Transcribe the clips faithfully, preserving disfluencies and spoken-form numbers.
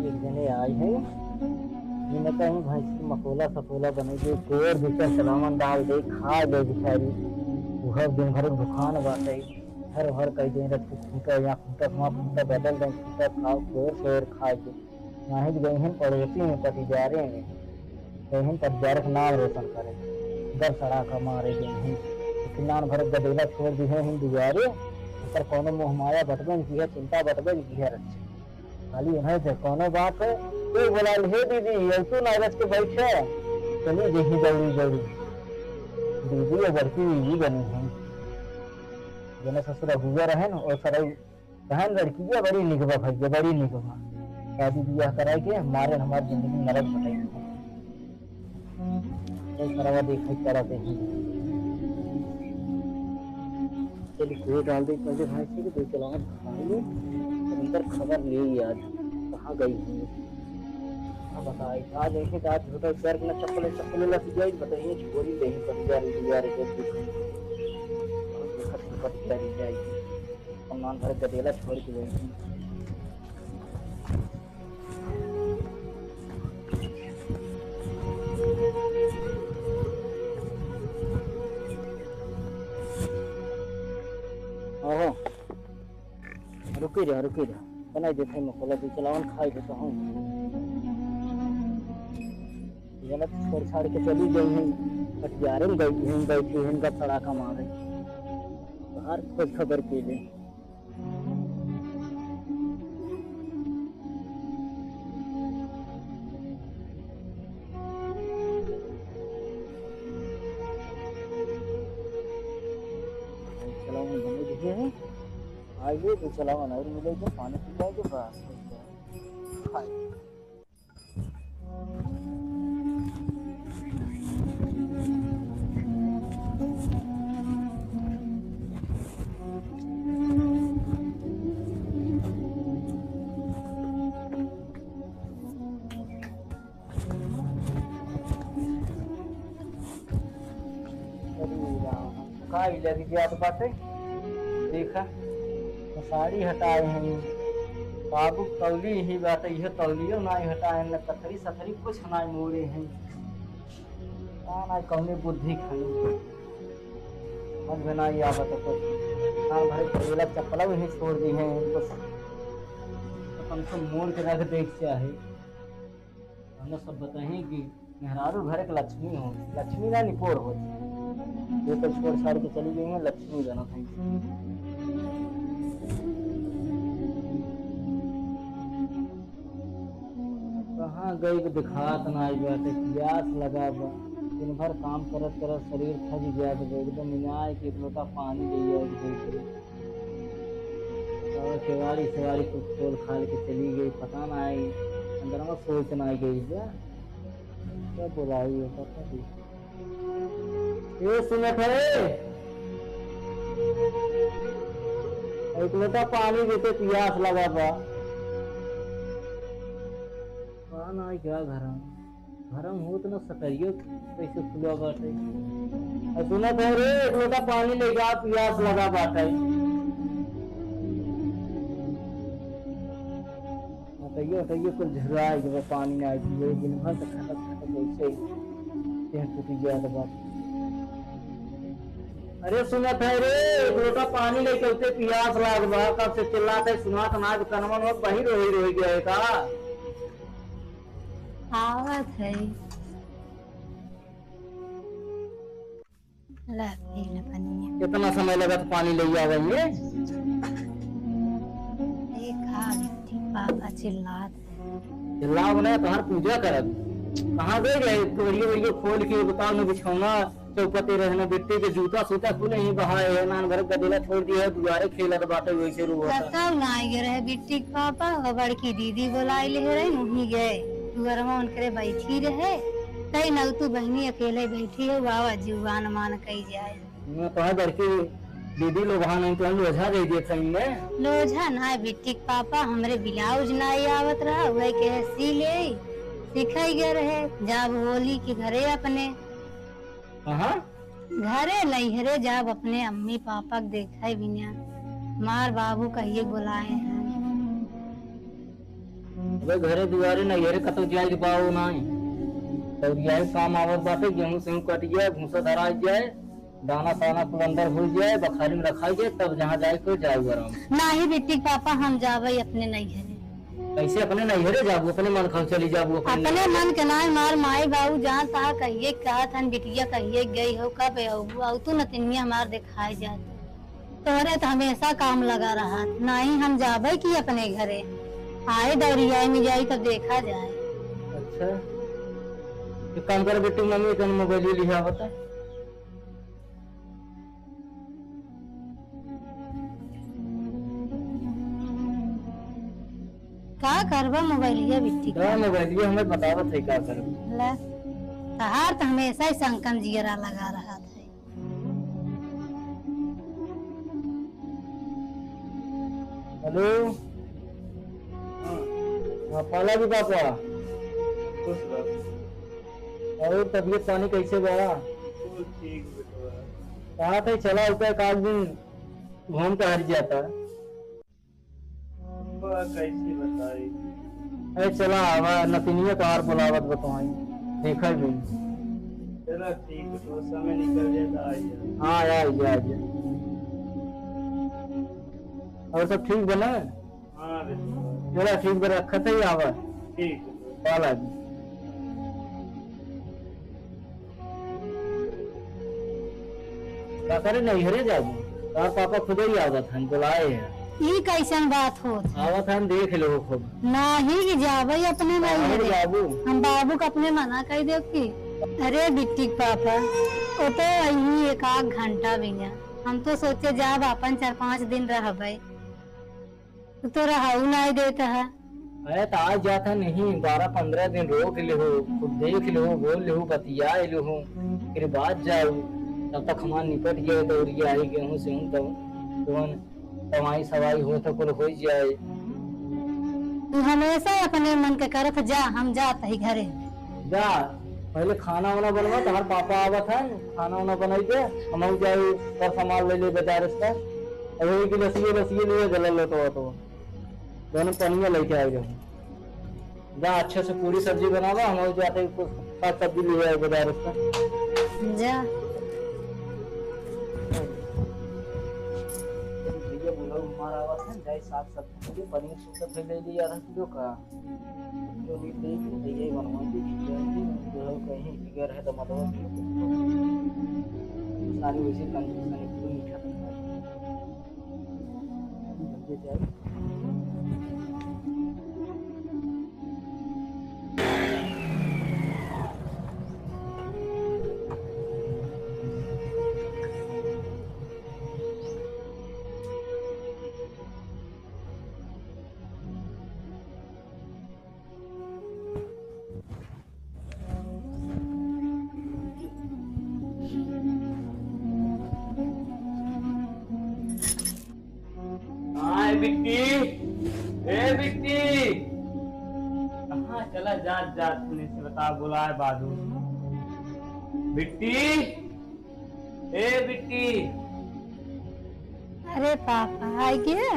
एक जने आई है, इन्हें कहीं भैंस की मकोला सकोला बने दे, कोर भीतर चलावन डाल दे, खा ले बेचारी। उहर दिन भर दुकान बाटे, हर हर कई दिन रख के खूंटा, यहाँ खूंटा, वहाँ खूंटा बदल दे, खूंटा खाओ, कोर कोर खा के। यहाँ ही गई हैं पड़ोसी में, पतिजारे में, गई हैं पतिजारे के नाम रोशन करे, दर सड़ा का मारे गई हैं। किनान भर गदेला छोड़ दी है दुआरे, ऊपर कोनो मोह माया बटबे न की है, चिंता बटबे न की है रक्षा। खाली उन्हें से कोनो बात है, कोई बोला, "हे दीदी, अब तू ना रच के बैठे, चली जही दौड़ी दौड़ी।" दीदी और बड़की बीवी बनी हैं। जने ससुर अगुआ रहे न, और सरई कहन, "लड़किया बड़ी निक बा भैया, बड़ी निक बा। शादी बियाह कराए के मारे हमार जिंदगी नरक बनाई।" ये सरवा देखे करत है। चलिए, कोई डाल दे पहले भाई से कि दो चलावन खाई लो, अंदर खबर नहीं आज कहाँ गई है। हाँ, बताई, आज ऐसे तो आज होटल शहर के ना चप्पल, चप्पल लग जाए, बताइए, छोरी ले ही पड़ जा रही है यार, ये देखो। और देखत, देखत जा रही है, कमान भर गदेला छोड़ के गई थी। ओहो, रुकी रह, रुकी रह। बनाई देत है मकोला, दू चलावन खाई देत हूँ। ये ना छोड़ छाड़ के चली गई हैं, पटियारे में गई हैं, बैठी हैं, गप सड़ाका मारे। बाहर खोज खबर के लिए। चलावन बने दिए हैं। आइए, दो चलावन और मिले तो पानी पी जाएंगे, बस। खाए। अरे राम, का ई लग जात बाटे? देखा, तो साड़ी हटाए हैं, बाबू तौली ही बाटे, यह तौलियो नाई हटाए, न कथरी सथरी कुछ नाई मोड़े हैं। का नाई कौने बुद्धि खाई, समझ में नाई आवत कुछ। हाँ भाई, पहला चप्पल वहीं छोड़ दी है, इनको तो कम से कम मोड़ के रख दे के चाहे। हमने सब बताई कि मेहरारू घर के लक्ष्मी हो, लक्ष्मी ना निपोर हो। ये तो छोड़ छाड़ के चली गई है, लक्ष्मी बनत है। कहाँ गई के दिखात ना आई बाटे, प्यास लगा बा। दिन भर काम करत करत शरीर थक गया, तो एकदम इनाय के एक लोटा पानी ले आए के दे दे। और केवाड़ी सेवाड़ी कुल खोल खाल के चली गई, पता ना आई, अंदर में सोच ना आई गई क्या, क्या बोलाई है, पता नहीं। ए, सुनत है? एक लोटा पानी देते, पियास लगा बा। का नाई क्या घरम? घरम होत न सटरियो कैसे खुला बाटे। आ सुनत है रे, एक लोटा पानी ले जा, पियास लगा बाटे। हटइयो, हटइयो, कुल झुराई जब पानी ना आई, दिन भर तक खटक खटक ऐसे ही देह टूटी जात बा। अरे सुनत है रे, एक लोटा पानी लेके उते पियास लाग बा, कब से चिल्लात है, सुनात ना, कनवा में बहिर रोही रोही गया है का? आवत है। ला, पी ले पनिया। इतना समय लगत पानी ले आवे में? देखा, बिट्टी पापा चिल्लात है। चिल्लाओ ना, तोहार पूजा करब। कहाँ गए रहे? कबरियो वरियो खोल के बताओ न, बिछौना चौपते रहे न, बिट्टी के जूता सूता कुल ही बहाए है, नान भर गदेला छोड़ दिया है, दुआरे खेलत बाटे वैसे रोवत। बताओ ना, आइ गए रहे बिट्टी के पापा, वो बड़की दीदी बोलाई ले रहे, वहीं गए। दुआरवा उनकरे बैठी रहे, तई नौतू बहिनी अकेले बैठी है, बाबा जुबान मान कई जाए। मैं कहा बड़की दीदी लोग वहाँ नहीं तो हम लोझा दे दिए थे इनने। लोझा ना, बिट्टी के पापा, हमरे ब्लाउज ना आवत रहा, वही कहे सी ले, सिखाई गए रहे, जाब होली के घरे अपने। कहाँ? घरे नैहरे जाब अपने अम्मी पापा के देखे बिना। मार बाबू कहिए बोलाए हैं। अबे घरे दुआरे नैहरे कतौ जाए के पाओ नाई। दौरियाई काम आवत बाटे, गेहूं सेहूं कट जाए, भूसा धरा जाए, दाना साना कुल अंदर हो जाए, बखारी में रखा जाए, तब जहाँ जाए के जाओ आराम से। नाही बिट्टी के पापा, हम जाबे अपने नैहरे। कैसे अपने नैहरे जाबू? अपने मन खाओ चली जाबू अपने अपने नैहरे। मन के नाई, मार माई बाबू जान ता कहिए कहत हन बिटिया कहिए गई हो, कब अउबू? अउ तू नतिनिया हमार देखाई जात। तोहरे तो हमेशा काम लगा रहत, नाही हम जाबे की अपने घरे। आए दौरियाई में जाई तब देखा जाए। अच्छा, एक काम कर बिट्टी, मम्मी कन मोबाइल लिहा बता। का करबा मोबाइलिया बिट्टी का? दा मोबाइलिया हमें बतावत है का करब। ले, तहार तो हमेशा ही संकन जियरा लगा रहत है। हेलो। हाँ। हाँ, पाला जी पापा। खुश रह। और तबीयत पानी कैसे बा? कुल ठीक बेटवा। कहा थे चला होता एक आध दिन घूम के हट जाता। बा, कैसे बताई? अरे चला आवा, नतिनिया तोहार बोलावत बतवाई, देखा भी। चला ठीक है, तो समय निकल जाए तो आ जा। हाँ, आ जा, आ जा। और सब ठीक बा ना? हाँ बेटा। चला ठीक बा, रखत है, आवा। ठीक है। पाला जी। का करे नैहरे जाबू? तोहार पापा खुदे ही आवत हन, बुलाए हैं। ई कैसन बात होत है? आवत हन, देख लो खूब। नाही कि जाबे अपने काहे नैहरे। जाबू? हम बाबू के अपने मना कर देब की? अरे बिट्टी के पापा, वो तो यही एक आध घंटा भी ना। हम तो सोचे जाब अपन चार पाँच दिन रहबे। तू तो रहऊ नाई देत है। अरे, त आज जात है नहीं, बारह पन्द्रह दिन रोक लेहू, खुद देख लेहू, बोल लेहू, बतिया लेहू, फिर बाद जाऊ। तब तक हमार निपट गए, दौड़िया आई, गेहूं सेहूं, तब कौन कमाई सवाई हो तो कुल हो जाए। तू हमेशा अपने मन के करत जा, हम जात ही घरे। जा, पहले खाना वाना बनवा, तुम्हार पापा आवत है, खाना वाना बनाई दे, हम जाए और सामान ले ले बाजार से। अरे एक गिलासिए, गिलासिए लिए गलल लोटवा तो। दोनों पनिया लेके आए रहे। जा, अच्छे से पूरी सब्जी बनावा, हम और जाते कुछ साग सब्जी ले आए बाजार से। जा। भैया बोला, हमारा आवाज है, जाए साग सब्जी के लिए पनीर सूखा फैले ले आ रहा है, किलो का। जो भी देख, भैया बनवा दे, जो कहीं बिगड़ है तो मतलब सारी वैसे कंजूस है, एकदम मीठा मीठा। हाँ, ए बिट्टी, ए बिट्टी, कहाँ चला जात जात तूने से बता बुलाए बादू। बिट्टी, ए बिट्टी। अरे पापा, आ गया?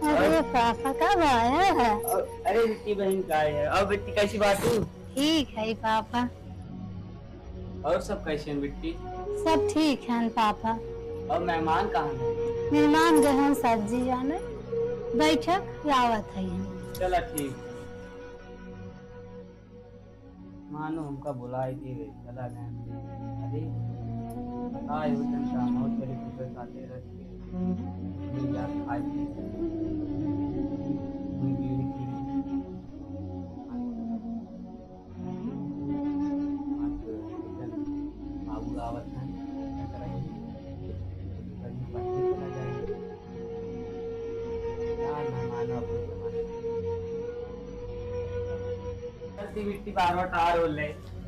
अरे और? पापा, कब आया है? और, अरे बिट्टी बहन का है? और बिट्टी कैसी बात तू? ठीक है पापा। और सब कैसे हैं बिट्टी? सब ठीक है पापा। और मेहमान कहाँ हैं? मेहमान गए हैं सब्जी जाने, बैठक आवत है हम। चला ठीक। मानो हमका बुलाई दिए, चला गए। अरे, बताए उस दिन का मौत करे, कुकर साथे रख के, ये याद खाए थे। हम बीड़ी पी रहे। आज उधर बाबू आवत हैं, क्या करेंगे? कहीं पढ़ने चला जाएंगे। यार, मेहमान अपने जमाने। चलती बिट्टी बार बार टार हो ले।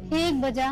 ठीक बजा।